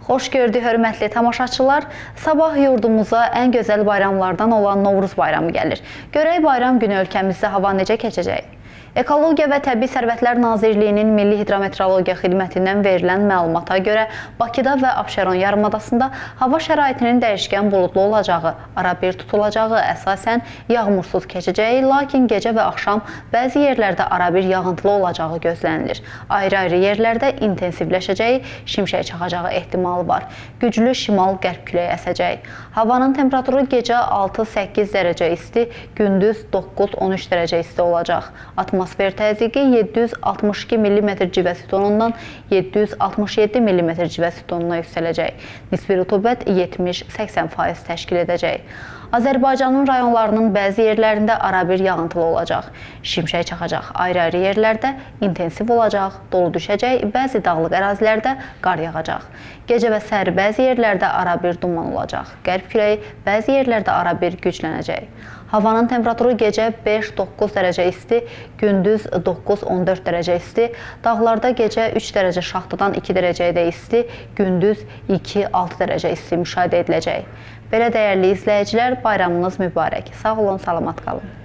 Xoş gördük, hörmətli tamaşaçılar. Sabah yurdumuza ən gözəl bayramlardan olan Novruz bayramı gəlir. Görək bayram günü ölkəmizdə hava necə keçəcək? Ekologiya və Təbii Sərvətlər Nazirliyinin Milli Hidrometeorologiya Xidmətindən verilən məlumata görə Bakıda və Abşeron yarımadasında hava şəraitinin dəyişkən buludlu olacağı, arabir tutulacağı, əsasən yağmursuz keçəcəyi, lakin gecə və axşam bəzi yerlərdə arabir yağıntılı olacağı gözlənilir. Ayrı-ayrı yerlərdə intensivləşəcəyi, şimşək çaxacağı ehtimalı var. Güclü şimal-qərb küləyi əsəcək. Havanın temperaturu gecə 6-8 dərəcə isti, gündüz 9-13 dərəcə isti olacaq. Atmosfer təzyiqi 762 mm civə sütunundan 767 mm civə sütununa yüksələcək. Nisbi rütubət 70-80% təşkil edəcək. Azərbaycanın rayonlarının bəzi yerlərində arabir yağıntılı olacaq. Şimşək çaxacaq. Ayrı-ayrı yerlərdə intensiv olacaq, dolu düşəcək, bəzi dağlıq ərazilərdə qar yağacaq. Gecə və səhər bəzi yerlərdə arabir duman olacaq. Qərb küləyi bəzi yerlərdə arabir güclənəcək. Havanın temperaturu gecə 5-9 dərəcə isti, gündüz 9-14 dərəcə isti, dağlarda gecə 3 dərəcə şaxtadan 2 dərəcəyə isti, gündüz 2-6 dərəcə isti müşahidə ediləcək. Belə dəyərli izləyicilər, bayramınız mübarək. Sağ olun, salamat qalın.